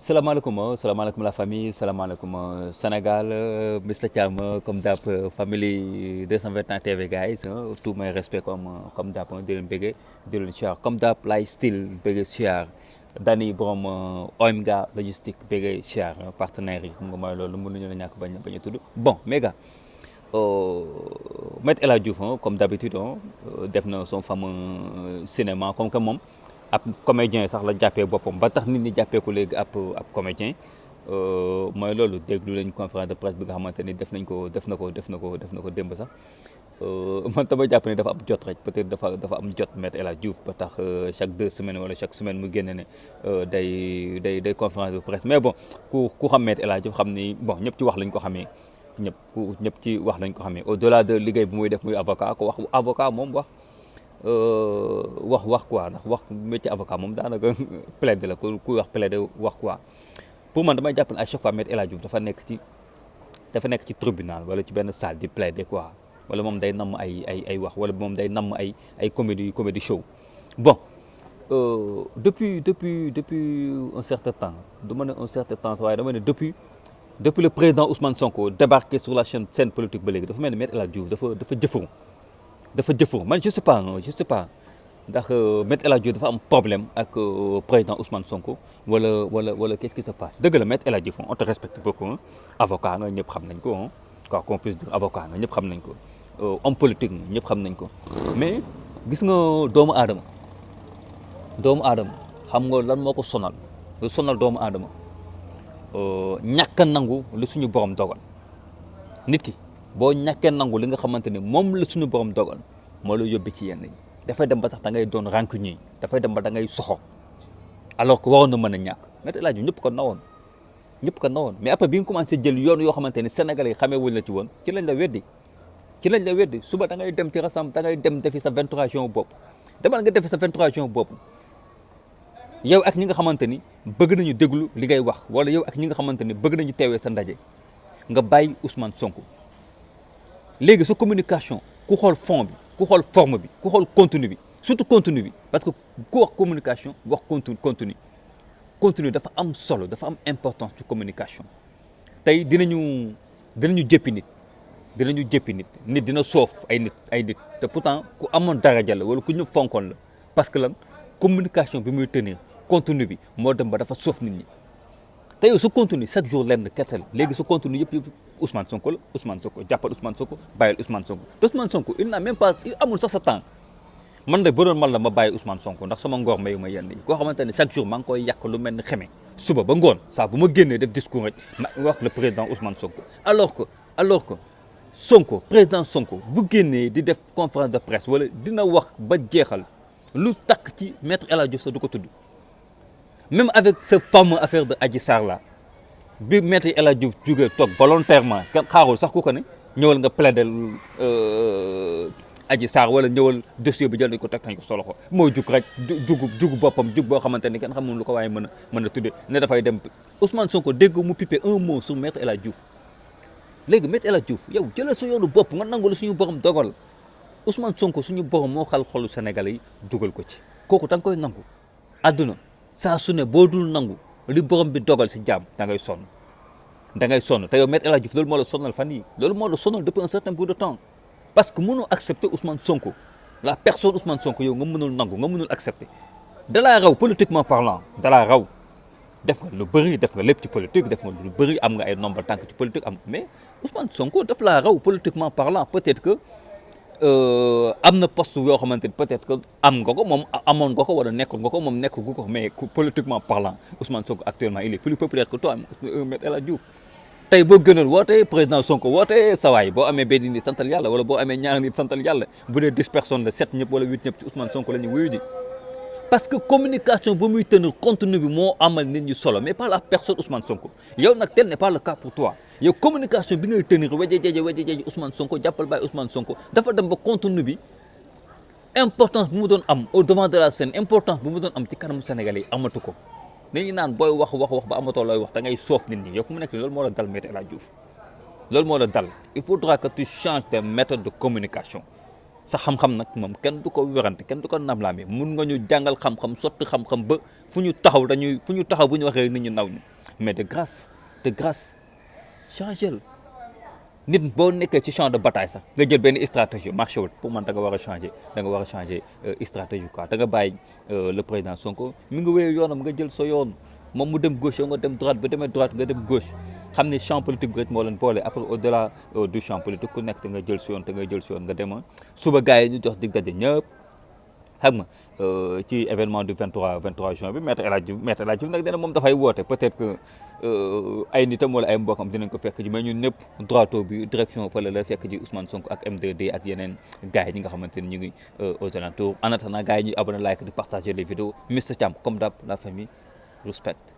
Salaamaaleykum la famille, salaamaaleykum Sénégal, Mr Thiam, comme d'hab, family 221 TV guys, tous mes respects comme d'hab, di leen bëggee di leen siyaar comme d'hab lay style bëggee siyaar Dani borom OMG logistique bëggee siyaar partenaires yi xam nga mooy loolu mënuñu la ñàkk bañ a tudd bon mes gars Maître El Hadji Diouf comme d'habitude def na son fameux cinéma comme que moom ab comédien sax la jàppee boppam ba tax nit ñi jàppee ko léegi ab comédien mooy loolu déglu lañ conférence de presse bi nga xamante ni def na ko démb sax man dama jàpp ne dafa am jot rek peut-être dafa am jot Maître El Hadji Diouf ba tax chaque 2 semaines wala chaque semaine mu génne ne day conférence de presse mais bon ku xam Maître El Hadji Diouf xam ni bon ñëpp ci wax lañ ko xamee ñëpp ci wax lañ ko xamee au-delà de liggéey bu muy def muy avocat ko wax avocat moom wax quoi ndax wax métier avocat moom daanaka plaide la ku wax plaide wax quoi pour man damay jàpp ne à chaque fois Maître El Hadji Diouf dafa nekk ci tribunal wala ci benn salle di plaider quoi wala moom day namm ay wax wala moom day namm ay comédie show bon depuis un certain temps du ma ne un certain temps waaye dama ne depuis le président Ousmane Sonko débarqué sur la scène politique ba léegi dafa mel ni Maître El Hadji Diouf dafa jëfoo man je sais pas ndax Maître El Hadji Diouf dafa am problème ak président Ousmane Sonko wala qu'est-ce qui se passe dëgg la Maître El Hadji Diouf on te respecte beaucoup avocat nga ñëpp xam nañ ko quoi qu'on puisse dire avocat nga ñëpp xam nañ ko homme politique nga ñëpp xam nañ ko mais gis nga doomu aadama xam nga lan moo ko sonal lu sonal doomu aadama ñàkk a nangu lu suñu borom dogal nit ki boo ñàkkee nangu li nga xamante ne moom la suñu borom dogal moo la yóbbee ci yenn yi dafay dem ba tax da ngay doon rancunier dafay dem ba da ngay soxor alors que waroon na mën a ñàkk Maître El Hadji Diouf ñëpp ko nawoon mais après bi nga commencé jël yoon yoo xamante ne sénégalais yi xamee wuñ la ci woon ci lañ la weddi suba da ngay dem ci rassemble da ngay dem defi sa 23 juin bopp demal nga defi sa 23 juin bopp yow ak ñi nga xamante ni bëgg nañu déglu li ngay wax wala yow ak ñi nga xamante ni bëgg nañu teewee sa ndaje nga bàyyi Ousmane Sonko léegi sa communication ku xool fond bi ku xool forme bi ku xool contenu bi surtout contenu bi parce que ku wax communication wax contenu dafa am solo dafa am importance ci communication tey dinañu jëppi nit dina soof ay nit te pourtant ku amoon daraja la wala ku ñëpp fonkoon la parce que lan communication bi muy tenir contenu bi moo dem ba dafa soof nit ñi te yow sa contenu chaque jour lenn kese la léegi sa contenu yëpp Ousmane Sonko jàppal Ousmane Sonko bàyyil Ousmane Sonko te Ousmane Sonko il n'a même pas amul sax sa temps man de bu doon man la ma bàyyi Ousmane Sonko ndax sama ngor mayu ma yenn yi koo xamante ne chaque jour maa ngi koy yàq lu mel ni xeme suba ba ngoon saa bu ma génnee def discours rek ma wax le président Ousmane Sonko alors que président Sonko bu génnee di def conférence de presse wala dina wax ba jeexal lu takk ci Maître El Hadji Diouf sax du ko tudd même avec ce fameux affaire de Adji Sarr là bi Maître El Hadji Diouf jógee toog volontairement kenn xaarul sax ku ko ne ñëwal nga plaider Adji Sarr wala ñëwal dossier bi jël nañ ko teg nañ ko solo ko mooy jug rek jug boppam jug boo xamante ni kenn xamul lu ko waaye mën a tuddee ne dafay dem Ousmane Sonko dégg mu piper un mot sur Maître El Hadji Diouf léegi Maître El Hadji Diouf yow jëlal sa yoonu bopp nga nangu la suñu borom dogal Ousmane Sonko suñu borom moo xal xolu Sénégalais yi dugal ko ci kooku da nga koy nangu àdduna saa su ne boo dul nangu li borom bi dogal si jaam da ngay sonn te yow Maître El Hadji Diouf loolu moo la sonal fan yii loolu moo la sonal depuis un certain bout de temps parce que mënoo accepter Ousmane Sonko la personne Ousmane Sonko yow nga mënul nangu nga mënul accepter dalaa raw politiquement parlant dalaa raw def nga lu bëri def nga lépp ci politique def nga lu bëri am nga ay nombre tànk ci politique am mais Ousmane Sonko daf laa raw politiquement parlant peut-être que am na poste yoo xamante ni peut-être que am nga ko moom amoon nga ko wala nekkul nga ko moom nekk gu ko mais politiquement parlant Ousmane Sonko actuellement il est plus populaire que toi Maître El Hadji Diouf tey boo gënal woote président Sonko woote sawaay boo amee benn nit santal yàlla wala boo amee ñaari nit santal yàlla bu dee 10 personnes la 7 ñëpp wala 8 ñëpp ci Ousmane Sonko la ñu wuyu ji parce que communication ba muy tenir contenu bi moo amal nit ñi solo mais pas la personne Ousmane Sonko yow nag tel n'est pas le cas pour toi yow communication bi ngay tenir wejejeje Ousmane Sonko jàppal bàyyi Ousmane Sonko dafa dem ba contenu bi importance bu mu doon am au devant de la scène importance bu mu doon am ci kanamu Sénégalais yi amatu ko nit ñi naan booy wax ba amatoo looy wax da ngay soof nit ñi yow fu mu nekk loolu moo la dal Maître El Hadji Diouf loolu moo la dal il faudra que tu changes tes méthodes de communication sa xam-xam nag moom kenn du ko werante kenn du ko namlaamee mun nga ñu jàngal xam-xam sotti xam-xam ba fu ñu taxaw bu ñu waxee nit ñu naw ñu mais de grâce changer nit boo nekkee ci champ de bataille sax nga jël benn stratégie marché wul pour man da nga war a changer stratégie quoi da nga bàyyi le président Sonko mi nga wéyee yoonam nga jël sa yoon moom mu dem gauche yow nga dem droite ba demee droite nga dem gauche xam ne champ politique bi rek moo leen boole après au delà du champ politique ku nekk te nga jël si yoon nga dem suba gars yi ñu jox dig daje ñëpp xam nga ci événement du 23 juin bi maître El Hadji Diouf nag dina moom dafay woote peut-être que ay nitam wala ay mbokam dinañ ko fekk ji mais ñun ñëpp droito bi direction fële la fekk ji Ousmane Sonko ak M2D ak yeneen gars yi ñi nga xamante ni ñu ngi aux alentours en attendant gars yi ñuy abonné like di partager les vidéos Mister Thiam comme d'hab la famille respecte